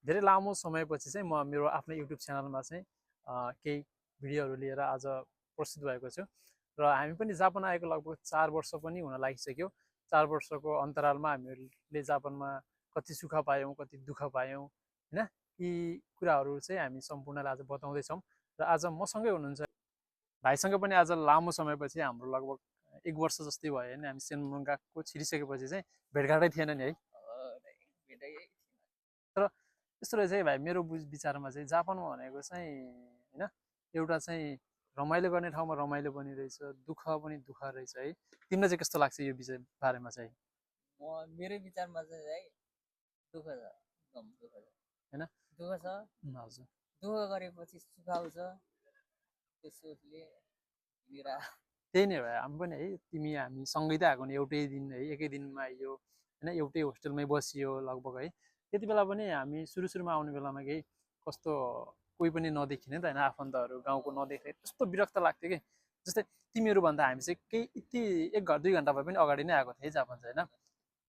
धेरै लामो समयपछि चाहिँ म मेरो आफ्नो युट्युब च्यानलमा चाहिँ केही भिडियोहरू लिएर आज प्रस्तुत भएको छु र हामी पनि जापान आएको लगभग 4 वर्ष पनि हुन लागिसक्यो। 4 वर्षको अन्तरालमा हामीले जापानमा कति सुख पायौँ, कति दुःख पायौँ होइन, यी कुराहरू चाहिँ हामी सम्पूर्णलाई आज बताउँदैछौँ। र आज मसँगै हुनुहुन्छ भाइसँग पनि आज लामो समयपछि हाम्रो लगभग 1 वर्ष जस्तै भयो होइन, हामी सेनमुङ्गाको छिरिसकेपछि चाहिँ भेटघाटै थिएन नि है। तर त्यस्तो रहेछ है भाइ, मेरो विचारमा चाहिँ जापानमा भनेको चाहिँ होइन एउटा चाहिँ रमाइलो गर्ने ठाउँमा रमाइलो पनि रहेछ, दुःख पनि दुःख रहेछ है। तिमीलाई चाहिँ कस्तो लाग्छ यो विषय बारेमा चाहिँ? मेरो विचारमा चाहिँ है दुःख छ, एकदम दुःख छ होइन, दुःख छ। हजुर, दुःख गरेपछि सुख आउँछ, त्यो सोचले हिँडिरह। त्यही नै भयो हामी पनि है। तिमी हामी सँगै त आएको नि, एउटै दिन है, एकै दिनमा आइयो होइन, एउटै होस्टेलमै बसियो लगभग है। त्यति बेला पनि हामी सुरुमा आउने बेलामा केही कस्तो कोही पनि नदेखिने त होइन, आफन्तहरू गाउँको नदेख्ने त्यस्तो विरक्त लाग्थ्यो कि। जस्तै तिमीहरूभन्दा हामी चाहिँ केही यति 1-2 घन्टा भए पनि अगाडि नै आएको थियो है जापान चाहिँ होइन।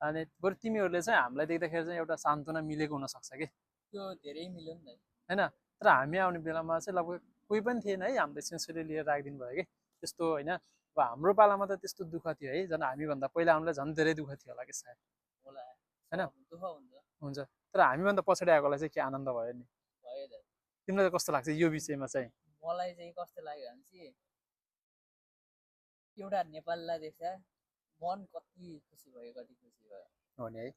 अनि बरु तिमीहरूले चाहिँ हामीलाई देख्दाखेरि चाहिँ एउटा सान्त्वना मिलेको हुनसक्छ कि, त्यो धेरै मिल्यो नि त होइन। तर हामी आउने बेलामा चाहिँ लगभग कोही पनि थिएन है, हामीले सेन्सरले लिएर राखिदिनु भयो कि त्यस्तो होइन। अब हाम्रो पालामा त त्यस्तो दुःख थियो है, झन् हामीभन्दा पहिला आउनुलाई झन् धेरै दुःख थियो होला कि सायद, होला होइन? दुःख हुन्छ हुन्छ, तर हामीभन्दा पछाडि आएकोलाई चाहिँ के आनन्द भयो नि। भयो त। तिमीलाई कस्तो लाग्छ यो विषयमा चाहिँ? मलाई चाहिँ कस्तो लाग्यो भने चाहिँ एउटा नेपालीलाई देख्दा मन कति खुसी भयो, कति खुसी भयो हो नि है।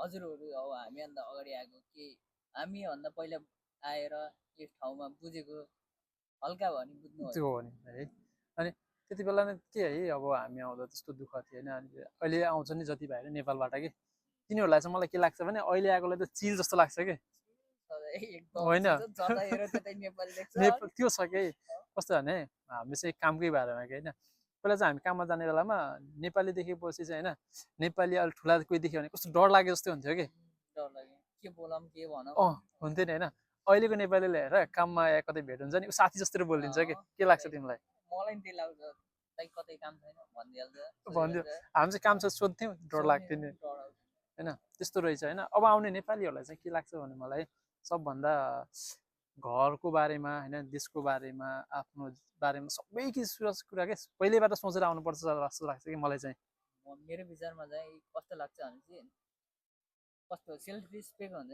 हजुरहरू अब हामीभन्दा अगाडि आएको के हामीभन्दा पहिला आएर यस ठाउँमा बुझेको हल्का भयो नि, बुझ्नु त्यो हो नि है। अनि त्यति बेला नै के है, अब हामी आउँदा त्यस्तो दुःख थिएन। अनि अहिले आउँछ नि जति भयो नेपालबाट कि, तिनीहरूलाई चाहिँ मलाई के लाग्छ भने अहिले आएकोलाई त चिल जस्तो लाग्छ कि, होइन? त्यो छ कि कस्तो भने हामी चाहिँ कामकै बारेमा कि होइन, पहिला चाहिँ हामी काममा जाने बेलामा नेपाली देखेपछि चाहिँ होइन, नेपाली अलिक ठुला कोही देख्यो भने कस्तो डर लाग्यो जस्तो हुन्थ्यो कि, डर लाग्यो के बोलाम के भनौँ हुन्थ्यो नि होइन। अहिलेको नेपालीले हेर काममा या कतै भेट हुन्छ नि ऊ साथी जस्तो बोलिदिन्छ कि, के लाग्छ तिमीलाई? मलाई नि त्यही लाग्छ, कतै काम छैन भनिदिइहाल्छ, भनिदियो। हामी चाहिँ काम छ सोध्थ्यौँ, डर लाग्थ्यो नि होइन, त्यस्तो रहेछ होइन। अब आउने नेपालीहरूलाई चाहिँ के लाग्छ भने मलाई सबभन्दा घरको बारेमा होइन, देशको बारेमा, आफ्नो बारेमा सबै कुरा के पहिल्यैबाट सोचेर आउनुपर्छ जस्तो लाग्छ कि मलाई चाहिँ। मेरो विचारमा चाहिँ कस्तो लाग्छ भने चाहिँ कस्तो सेल्फ रेस्पेक्ट हुन्छ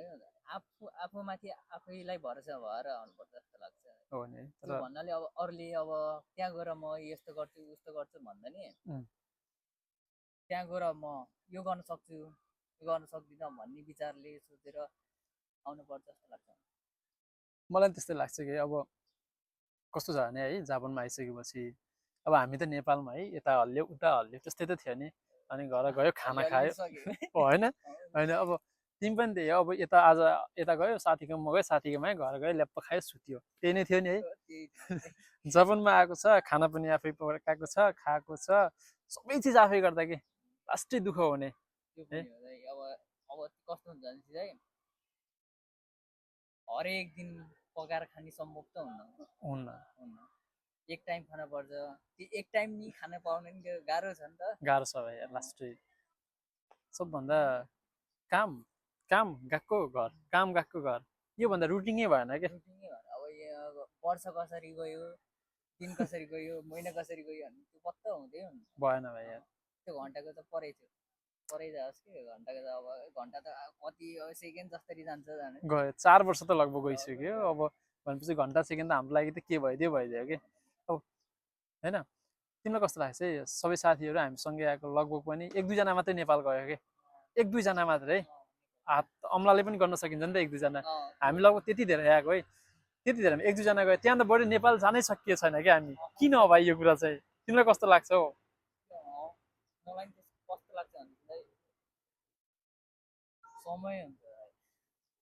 आफूमाथि आफैलाई भरोसा भएर आउनुपर्छ जस्तो लाग्छ। हो नि, त्यो भन्नाले अब अरूले अब त्यहाँ गएर म यस्तो गर्छु उस्तो गर्छु भन्दा नि त्यहाँ गएर म यो गर्न सक्छु यो गर्न सक्दिनँ भन्ने विचारले सोचेर आउनुपर्छ जस्तो लाग्छ मलाई त्यस्तै लाग्छ कि। अब कस्तो छ भने है, जापानमा आइसकेपछि अब हामी त नेपालमा है यता हल्लियो उता हल्लियो त्यस्तै त थियो नि। अनि घर गयो खाना खायो होइन, होइन। अब तिमी पनि त्यही हो, अब यता आज यता गयो साथीकोमा गयो, साथीकोमा घर गयो ल्याप्प खायो सुत्यो, त्यही नै थियो नि है। जापानमा आएको छ, खाना पनि आफै पकाएको छ, खाएको छ, सबै चिज आफै गर्दा कि लास्टै दुःख हुने। अब कस्तो हुन्छ भने चाहिँ हरेक दिन पकाएर खाने सम्भव त हुन्न, एक टाइम खाना पर्छ, त्यो एक टाइम नि खाना पाउनु नि गाह्रो छ नि त, गाह्रो छ भाइ। लास्टै सबभन्दा काम काम गएको घर, काम गएको घर, योभन्दा रुटिनै भएन क्या। अब वर्ष कसरी गयो, दिन कसरी गयो, महिना कसरी गयो भने त्यो पत्ता हुँदै भएन भाइ। त्यो घन्टाको त परै थियो, परै जाओस् कि घन्टाको त अब घन्टा त कति सेकेन्ड जसरी जान्छ गयो 4 वर्ष त लगभग गइसक्यो। अब भनेपछि घन्टा सेकेन्ड त हाम्रो लागि त के भइदियो कि अब होइन। तिमीलाई कस्तो लाग्छ है, सबै साथीहरू हामीसँगै आएको लगभग पनि 1-2 जना मात्रै नेपाल गयो कि, 1-2 जना मात्रै है। हात अम्लाले पनि गर्न सकिन्छ नि त 1-2 जना, हामी लगभग त्यति धेरै आएको है। त्यति धेरै 1-2 जना गयो, त्यहाँ त बढी नेपाल जानै सकिएको छैन क्या हामी। किन हो भाइ यो कुरा चाहिँ, तिमीलाई कस्तो लाग्छ हौ? मलाई कस्तो लाग्छ भने समय हुन्छ,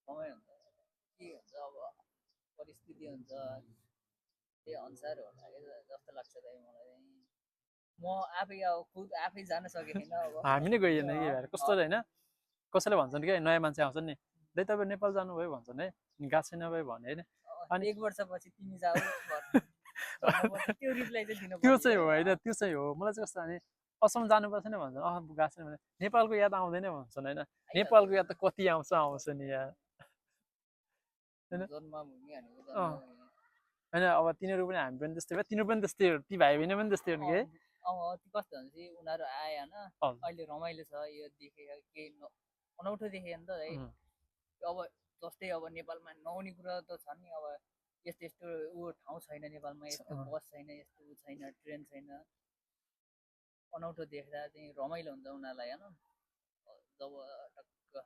समय हुन्छ के हुन्छ अब परिस्थिति हुन्छ त्यही अनुसार होला जस्तो लाग्छ मलाई। म आफै अब खुद आफै जान सकेन, अब हामी नै गइएन कि भएर कस्तो होइन। कसैले भन्छन् कि नयाँ मान्छे आउँछन् नि, दाइ तपाईँ नेपाल जानुभयो भन्छन् है, गएको छैन भयो भने होइन। अनि 1 वर्षपछि तिमी जाऊ त्यो रिप्लाई चाहिँ दिनु पर्छ। त्यो चाहिँ हो होइन, त्यो चाहिँ हो। मलाई चाहिँ कस्तो भने असम जानुपर्छ नि भन्छन्, गएको छैन भने नेपालको याद आउँदैन भन्छन् होइन। नेपालको याद त कति आउँछ नि यार। जन्मभूमि भनेको जन्मभूमि होइन अब तिनीहरू पनि हामी पनि त्यस्तै भयो तिनीहरू पनि त्यस्तै हो ती भाइ बहिनी पनि त्यस्तै हो कि अब त्यो कस्तो हुन्छ कि उनीहरू आए होइन अहिले रमाइलो छ यो देखेर केही अनौठो देखेँ नि त है अब जस्तै अब नेपालमा नआउने कुरा त छ नि अब यस्तो यस्तो ऊ ठाउँ छैन नेपालमा यस्तो बस छैन यस्तो ऊ छैन ट्रेन छैन अनौठो देख्दा चाहिँ रमाइलो हुन्छ उनीहरूलाई होइन जब टक्क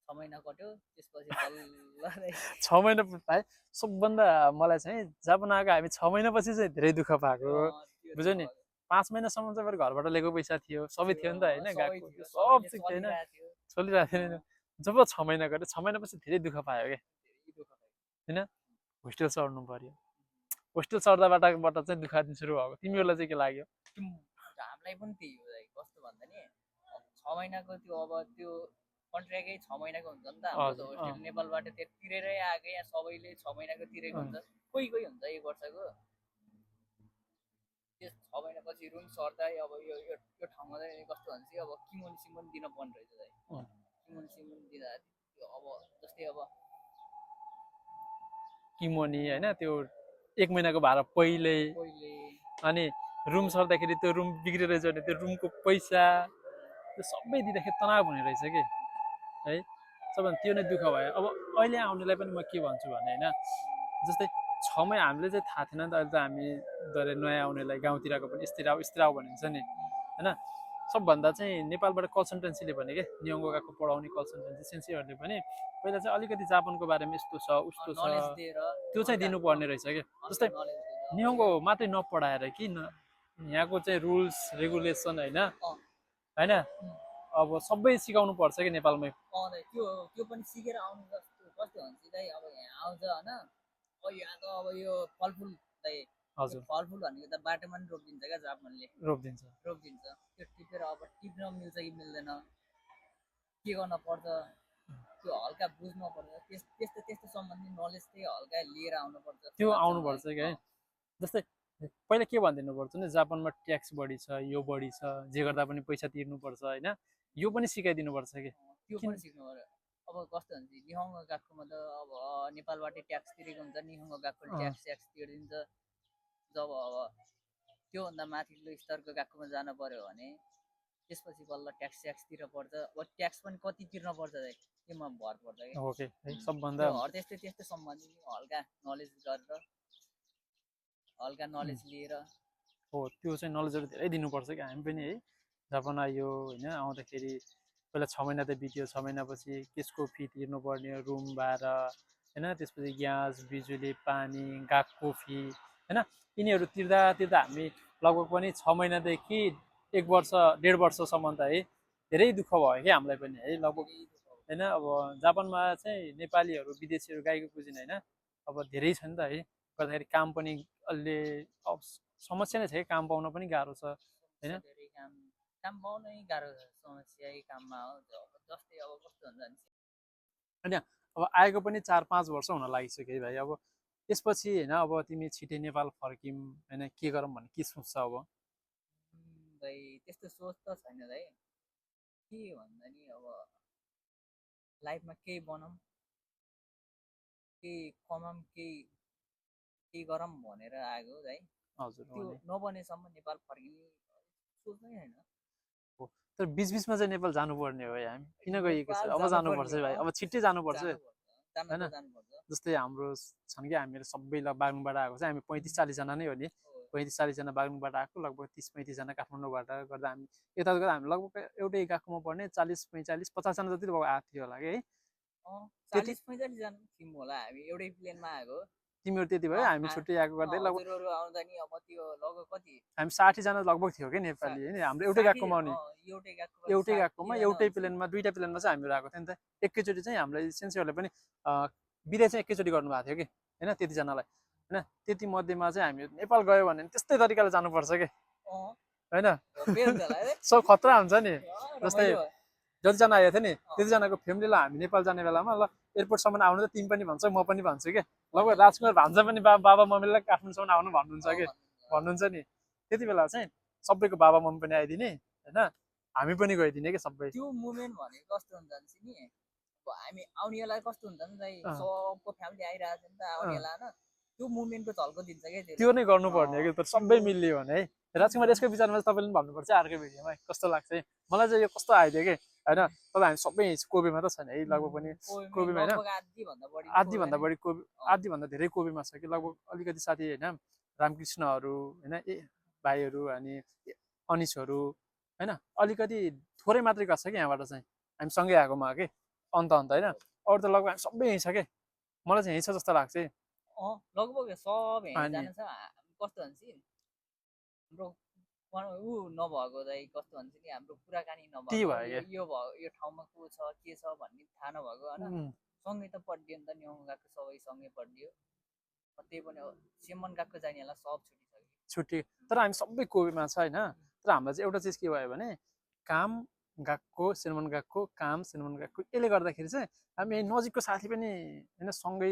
6 महिना कट्यो त्यसपछि बल्ल 6 महिना भाइ सबभन्दा मलाई चाहिँ जापान आएको हामी 6 महिनापछि चाहिँ धेरै दुःख पाएको बुझ्यो नि 5 महिनासम्म चाहिँ मेरो घरबाट लिएको पैसा थियो सबै थियो नि त होइन गएको सब ठिक थिएन चलिरहेको थिएन जब 6 महिना गऱ्यो 6 महिनापछि धेरै दुःख पायो क्या होइन होस्टेल चढ्नु पर्यो होस्टेल चढ्दाबाट चाहिँ दुःख दिन सुरु भएको तिमीहरूलाई चाहिँ के लाग्यो हामीलाई पनि त्यही हो कस्तो भन्दा नि 6 महिनाको त्यो अब त्यो कन्ट्र्याक्टै 6 महिनाको हुन्छ नि त हाम्रो त होस्टेल नेपालबाट त्यो तिरेरै आएको यहाँ सबैले 6 महिनाको तिरेको हुन्छ कोही कोही हुन्छ 1 वर्षको त्यो 6 महिनापछि रुम सर्दा अब यो ठाउँमा चाहिँ कस्तो भन्छ कि अब किमोन सिमोन दिन पर्ने रहेछ किमोन सिमोन दिँदा अब जस्तै अब किमोनी होइन त्यो 1 महिनाको भाडा पहिले अनि रुम सर्दाखेरि त्यो रुम बिग्रेर जाने त्यो रुमको पैसा त्यो सबै दिँदाखेरि तनाव हुने रहेछ कि है सबभन्दा त्यो नै दुःख भयो अब अहिले आउनेलाई पनि म के भन्छु भने होइन जस्तै 6 महिना हामीले चाहिँ थाहा थिएन नि त अहिले त हामी धरै नयाँ आउनेलाई गाउँतिरको पनि यस्तै आऊ भनिन्छ नि होइन सबभन्दा चाहिँ नेपालबाट कन्सल्टेन्सीले भने के नियोङ्गो गएको पढाउने कन्सल्टेन्सी सेन्सीहरूले पनि पहिला चाहिँ अलिकति जापानको बारेमा यस्तो छ उस्तो छ त्यो चाहिँ दिनुपर्ने रहेछ क्या जस्तै नियोङ्गो मात्रै नपढाएर कि यहाँको चाहिँ रुल्स रेगुलेसन होइन होइन अब सबै सिकाउनु पर्छ कि नेपालमै त्यो पनि सिकेर आउनु कस्तो हुन्छ चाहिँ अब यहाँ आउँछ होइन अब यहाँ त अब यो फलफुल हजुर फलफुल भनेको त बाटोमा पनि रोकिदिन्छ क्या जापानले रोकिदिन्छ त्यो टिपेर अब टिप्न मिल्छ कि मिल्दैन के गर्न पर्छ त्यो हल्का बुझ्नु पर्छ त्यस्तो सम्बन्धी नलेज चाहिँ हल्का लिएर आउनुपर्छ त्यो आउनुपर्छ क्या जस्तै पहिला के भनिदिनु पर्छ नि जापानमा ट्याक्स बढी छ यो बढी छ जे गर्दा पनि पैसा तिर्नुपर्छ होइन यो पनि सिकाइदिनुपर्छ कि त्यो पनि सिक्नु पर्यो अब कस्तो हुन्छ निहोङ्गो गएकोमा त अब नेपालबाटै ट्याक्स तिरेको हुन्छ निहोङ्गो गएको ट्याक्स तिर्दिन्छ जब अब त्योभन्दा माथिल्लो स्तरको गएकोमा जानु पर्यो भने त्यसपछि बल्ल ट्याक्स तिर पर्छ अब ट्याक्स पनि कति तिर्न पर्छ त्योमा भर पर्छ कि ओके सबभन्दा त्यस्तो सम्बन्धी हल्का नलेज गरेर हल्का नलेज लिएर हो त्यो चाहिँ नलेजहरू धेरै दिनुपर्छ कि हामी पनि है जापान आयो होइन आउँदाखेरि पहिला 6 महिना त बित्यो 6 महिनापछि त्यसको फी तिर्नुपर्ने रुम भाडा होइन त्यसपछि ग्यास बिजुली पानी गएको फी होइन यिनीहरू तिर्दा हामी लगभग पनि 6 महिनादेखि 1 वर्ष 1.5 वर्षसम्म त है धेरै दुःख भयो कि हामीलाई पनि है लगभग होइन अब जापानमा चाहिँ नेपालीहरू विदेशीहरू गएको बुझिन होइन अब धेरै छ नि त है गर्दाखेरि काम पनि अलि अब समस्या नै छ कि काम पाउन पनि गाह्रो छ होइन काम पाउनै गाह्रो छ समस्या काममा हो जस्तै अब कस्तो हुन्छ होइन अब आएको पनि 4-5 वर्ष हुन लागिसक्यो है भाइ अब त्यसपछि होइन अब तिमी छिटै नेपाल फर्किम होइन के गरौँ भने के सोच्छ अब भाइ त्यस्तो सोच त छैन भाइ के भन्दा नि अब लाइफमा केही बनाऊँ केही कमाऊँ केही गरौँ भनेर आएको है हजुर त्यो नबनेसम्म नेपाल फर्किने सोच्नै छैन तर बिचबिचमा चाहिँ नेपाल जानुपर्ने हो हामी किन गइएको छ अब जानुपर्छ भाइ अब छिट्टै जानुपर्छ होइन जस्तै हाम्रो छन् कि हामीहरू सबैलाई बागलुङबाट आएको छ हामी 35-40 जना नै हो नि 35-40 जना बागलुङबाट आएको लगभग 30-35 जना काठमाडौँबाट गर्दा हामी यता गर्दा हामी लगभग एउटै गएकोमा पर्ने 40-45-50 जना जति आएको थियो होला कि है 40-45 जना थियौँ होला हामी एउटै प्लेनमा आएको तिमीहरू त्यति भयो हामी छुट्टै आएको गर्दै लगभग आउँदा नि अब त्यो लगभग कति हामी 60 जना लगभग थियो कि नेपाली होइन हाम्रो एउटै गएकोमा आउने एउटै गएकोमा एउटै प्लेनमा दुईटा प्लेनमा चाहिँ हामीहरू आएको थियो नि त एकैचोटि चाहिँ हाम्रो सेन्सीहरूले पनि बिदा चाहिँ एकैचोटि गर्नुभएको थियो कि होइन त्यतिजनालाई होइन त्यति मध्येमा चाहिँ हामी नेपाल गयो भने त्यस्तै तरिकाले जानुपर्छ कि होइन सब खतरा हुन्छ नि जस्तै जतिजना आएको थियो नि त्यतिजनाको फ्यामिलीलाई हामी नेपाल जाने बेलामा ल एयरपोर्टसम्म आउनु त तिमी पनि भन्छ म पनि भन्छु कि लगभग राजकुमार भान्जा पनि बाबा मम्मीलाई काठमाडौँसम्म आउनु भन्नुहुन्छ कि भन्नुहुन्छ नि त्यति बेला चाहिँ सबैको बाबा मम्मी पनि आइदिने होइन हामी पनि गइदिने कि सबै त्यो मोमेन्ट भनेको कस्तो हुन्छ नि हामी आउनेलाई कस्तो हुन्छ नि दाइ अँ। सबको फ्यामिली आइरहेको छ नि त आउनेला होइन त्यो मुभमेन्टको झल्को दिन्छ क्या त्यो नै गर्नुपर्ने अँ, कि तर सबै त्यो मिलियो भने है राजकुमार यसको विचारमा चाहिँ तपाईँले पनि भन्नुपर्छ है अर्को भिडियोमा है कस्तो लाग्छ है मलाई चाहिँ यो कस्तो आइदियो कि होइन तब हामी सबै कोबीमा त छैन है लगभग पनि कोबीमा होइन लगभग आधीभन्दा बढी आधीभन्दा बढी कोबी आधीभन्दा धेरै कोबीमा छ कि लगभग अलिकति साथी होइन रामकृष्णहरू होइन ए भाइहरू अनि अनिसहरू होइन अलिकति थोरै मात्रै गएको छ कि यहाँबाट चाहिँ हामी सँगै आएकोमा के अन्त होइन अरू त लगभग हामी सबै यहीँ छ कि मलाई चाहिँ यहीँ छ जस्तो लाग्छ है लगभग सब हेर्न अनि जानु छ कस्तो भन्छ हाम्रो ऊ नभएको दाइ कस्तो भन्छ नि हाम्रो कुराकानी त्यही नभएको भयो यो भयो यो ठाउँमा को छ के छ भन्ने थाहा नभएको होइन क्या सँगै त पढिदियो नि त न्यु गएको सबै सँगै पढिदियो त्यही पनि हो सेमन गएको जानेलाई सब छुट्टी तर हामी सबै कोबीमा छ होइन तर हामीलाई चाहिँ एउटा चिज के भयो भने काम गएको सिनेमन गएको काम सिनेमन गएको यसले गर्दाखेरि चाहिँ हामी नजिकको साथी पनि होइन सँगै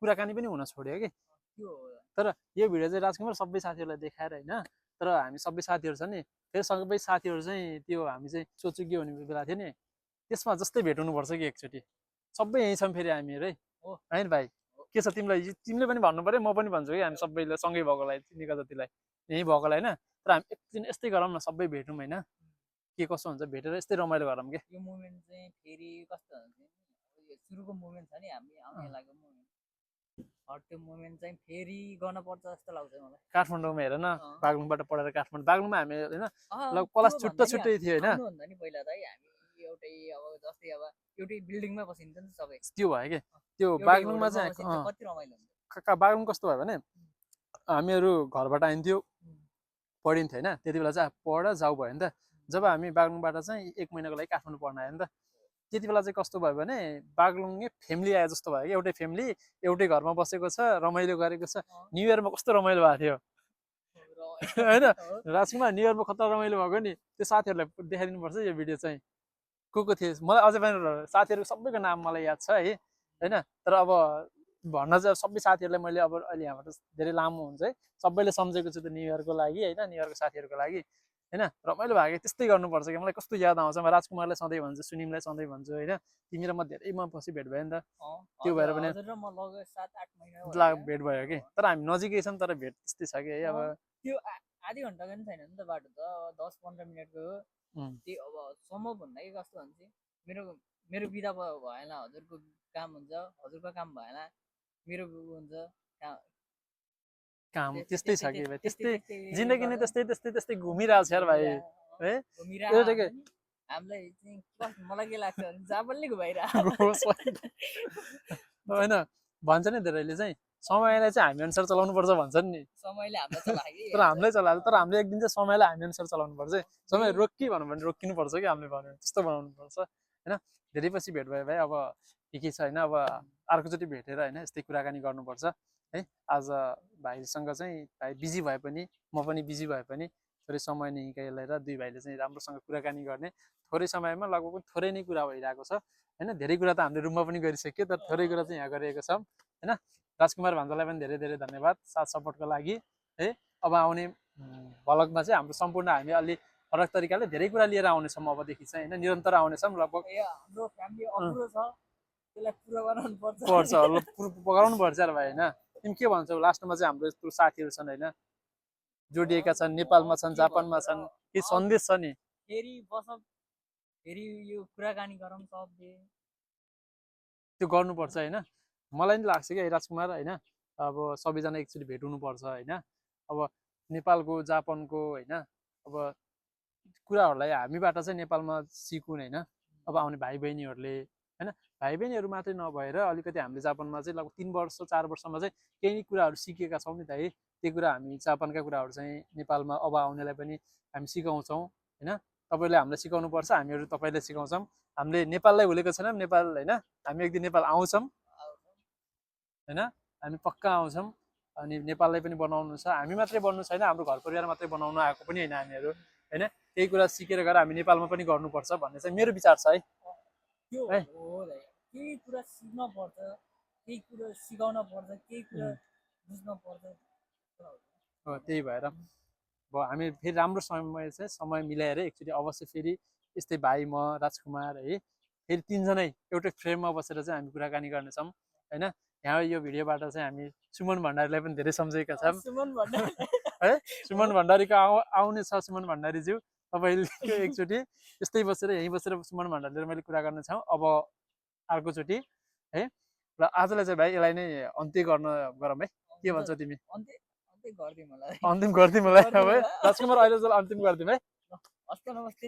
कुराकानी पनि हुन छोड्यो कि त्यो तर यो भिडियो चाहिँ राजकुमार सबै साथीहरूलाई देखाएर होइन तर हामी सबै साथीहरू छ नि फेरि सबै साथीहरू चाहिँ त्यो हामी चाहिँ सोच्यो के हुने बेला थियो नि त्यसमा जस्तै भेट हुनुपर्छ कि एकचोटि सबै यहीँ छौँ फेरि हामीहरू है होइन भाइ के छ तिमीलाई तिमीले पनि भन्नु पऱ्यो म पनि भन्छु कि हामी सबैले सँगै भएकोलाई निका जतिलाई यहीँ भएकोलाई होइन तर हामी एकदिन यस्तै गरौँ न सबै भेटौँ होइन के कसो हुन्छ भेटेर यस्तै रमाइलो गरौँ कि यो मुभमेन्ट चाहिँ फेरि कस्तो हुन्छ सुरुको मुभमेन्ट छ नि हामी आउने लागेको मुभमेन्ट त्यो मुभमेन्ट चाहिँ फेरि गर्न पर्छ जस्तो लाग्छ मलाई काठमाडौँमा हेर न बागलुङबाट पढेर काठमाडौँ बागलुङमा हामी होइन क्लास छुट्टा छुट्टै थियो होइन भन्दा नि पहिला त हामी एउटै अब जस्तै अब एउटै बिल्डिङमै बसिन्छ नि सबै त्यो भयो कि त्यो बागलुङमा चाहिँ कति रमाइलो हुन्छ बागलुङ कस्तो भयो भने हामीहरू घरबाट आइन्थ्यो पढिन्थ्यो होइन त्यति बेला चाहिँ पढ जाऊ भयो नि त जब हामी बागलुङबाट चाहिँ 1 महिनाको लागि काठमाडौँ पढ्न आयो नि त त्यति बेला चाहिँ कस्तो भयो भने बागलुङै फ्यामिली आयो जस्तो भयो कि एउटै फ्यामिली एउटै घरमा बसेको छ रमाइलो गरेको छ न्यु इयरमा कस्तो रमाइलो भएको थियो होइन राजकुमार न्यु इयरमा कस्तो रमाइलो भएको नि त्यो साथीहरूलाई देखाइदिनुपर्छ यो भिडियो चाहिँ को थिए मलाई अझै पनि साथीहरू सबैको नाम मलाई याद छ है होइन तर अब भन्न चाहिँ सबै साथीहरूलाई मैले अब अहिले यहाँबाट धेरै लामो हुन्छ है सबैले सम्झेको छु त न्यु इयरको लागि होइन न्यु इयरको साथीहरूको लागि होइन रमाइलो भएको त्यस्तै गर्नुपर्छ कि मलाई कस्तो याद आउँछ म राजकुमारलाई सधैँ भन्छु सुनिमलाई सधैँ भन्छु होइन तिमी र म धेरै पछि भेट भयो नि त त्यो भएर पनि भेट भयो कि तर हामी नजिकै छौँ तर भेट त्यस्तै छ कि है अब त्यो आधी घन्टाको पनि छैन नि त बाटो त 10-15 मिनटको त्यो अब सम्भव भन्दा कि कस्तो भन्छ मेरो मेरो बिदा भएन हजुरको काम हुन्छ हजुरको काम भएन मेरो हुन्छ काम त्यस्तै छ कि भाइ त्यस्तै जिन्दगी नै त्यस्तै त्यस्तै त्यस्तै घुमिरहेको छ यार भाइ है हामीलाई चाहिँ मलाई के लाग्छ भने जहाँ पनि घुमाइरहेको होइन भन्छ नि धेरैले चाहिँ समयलाई चाहिँ हामी अनुसार चलाउनु पर्छ भन्छन् नि समयले हामीलाई चलायो तर हामीलाई चलाएको तर हामीले एक दिन चाहिँ समयलाई हामी अनुसार चलाउनु पर्छ है समय रोकी भनौँ भने रोकिनु पर्छ कि हामीले भन्यो त्यस्तो बनाउनु पर्छ होइन धेरै पछि भेट भयो भाइ अब के छ होइन अब अर्कोचोटि भेटेर होइन यस्तै कुराकानी गर्नुपर्छ है आज भाइसँग चाहिँ भाइ बिजी भए पनि म पनि बिजी भए पनि थोरै समय निकालेर दुई भाइले चाहिँ राम्रोसँग कुराकानी गर्ने थोरै समयमा लगभग थोरै नै कुरा भइरहेको छ होइन धेरै कुरा त हामीले रुममा पनि गरिसक्यो तर थोरै कुरा चाहिँ यहाँ गरिएको छौँ होइन राजकुमार भान्जालाई पनि धेरै धेरै धन्यवाद साथ सपोर्टको लागि है अब आउने भ्लगमा चाहिँ हाम्रो सम्पूर्ण हामी अलि फरक तरिकाले धेरै कुरा लिएर आउनेछौँ अबदेखि चाहिँ होइन निरन्तर आउनेछौँ लगभग हाम्रो फ्यामिली अपुरो छ त्यसलाई पुरा बनाउनु पर्छ गराउनु पर्छ यार भाइ होइन तिमी के भन्छौ लास्टमा चाहिँ हाम्रो यस्तो साथीहरू छन् होइन जोडिएका छन् नेपालमा छन् जापानमा छन् के सन्देश छ नि फेरि बसौँ फेरि यो कुराकानी गरौँ सबले त्यो गर्नुपर्छ होइन मलाई नि लाग्छ कि राजकुमार होइन अब सबैजना एकचोटि भेट हुनुपर्छ होइन अब नेपालको जापानको होइन अब कुराहरूलाई हामीबाट चाहिँ नेपालमा सिकुन् होइन अब आउने भाइ बहिनीहरूले होइन भाइ बहिनीहरू मात्रै नभएर अलिकति हामीले जापानमा चाहिँ लगभग 3 वर्ष 4 वर्षमा चाहिँ केही कुराहरू सिकेका छौँ नि त है त्यो कुरा हामी जापानका कुराहरू चाहिँ नेपालमा अब आउनेलाई पनि हामी सिकाउँछौँ होइन तपाईँले हामीलाई सिकाउनुपर्छ हामीहरू तपाईँले सिकाउँछौँ हामीले नेपाललाई भुलेको छैनौँ नेपाल होइन हामी एक दिन नेपाल आउँछौँ होइन हामी पक्का आउँछौँ अनि नेपाललाई पनि बनाउनु छ हामी मात्रै बन्नु छैन हाम्रो घर परिवार मात्रै बनाउनु आएको पनि होइन हामीहरू होइन केही कुरा सिकेर गएर हामी नेपालमा पनि गर्नुपर्छ भन्ने चाहिँ मेरो विचार छ है केही कुरा सिक्न पर्छ केही कुरा सिकाउन पर्छ केही कुरा बुझ्न पर्छ त्यही भएर अब हामी फेरि राम्रो समय चाहिँ समय मिलाएर एकचोटि अवश्य फेरि यस्तै भाइ म राजकुमार है फेरि तिनजनै एउटै फ्रेममा बसेर चाहिँ हामी कुराकानी गर्नेछौँ होइन। यहाँ यो भिडियोबाट चाहिँ हामी सुमन भण्डारीलाई पनि धेरै सम्झेका छौँ सुमन भण्डारी है। सुमन भण्डारीको आउने छ सुमन भण्डारीज्यू तपाईँको एकचोटि यस्तै बसेर यहीँ बसेर सुमन भण्डारीले मैले कुरा गर्नेछौँ अब अर्कोचोटि है। र आजलाई चाहिँ भाइ यसलाई नै अन्त्य गरौँ है, के भन्छौ तिमी? अन्त्य गरिदिउँ होला अन्तिम गरिदिउँ होला है। राजकुमार अहिले चाहिँ अन्तिम गरिदिउँ है। हस्त नमस्ते।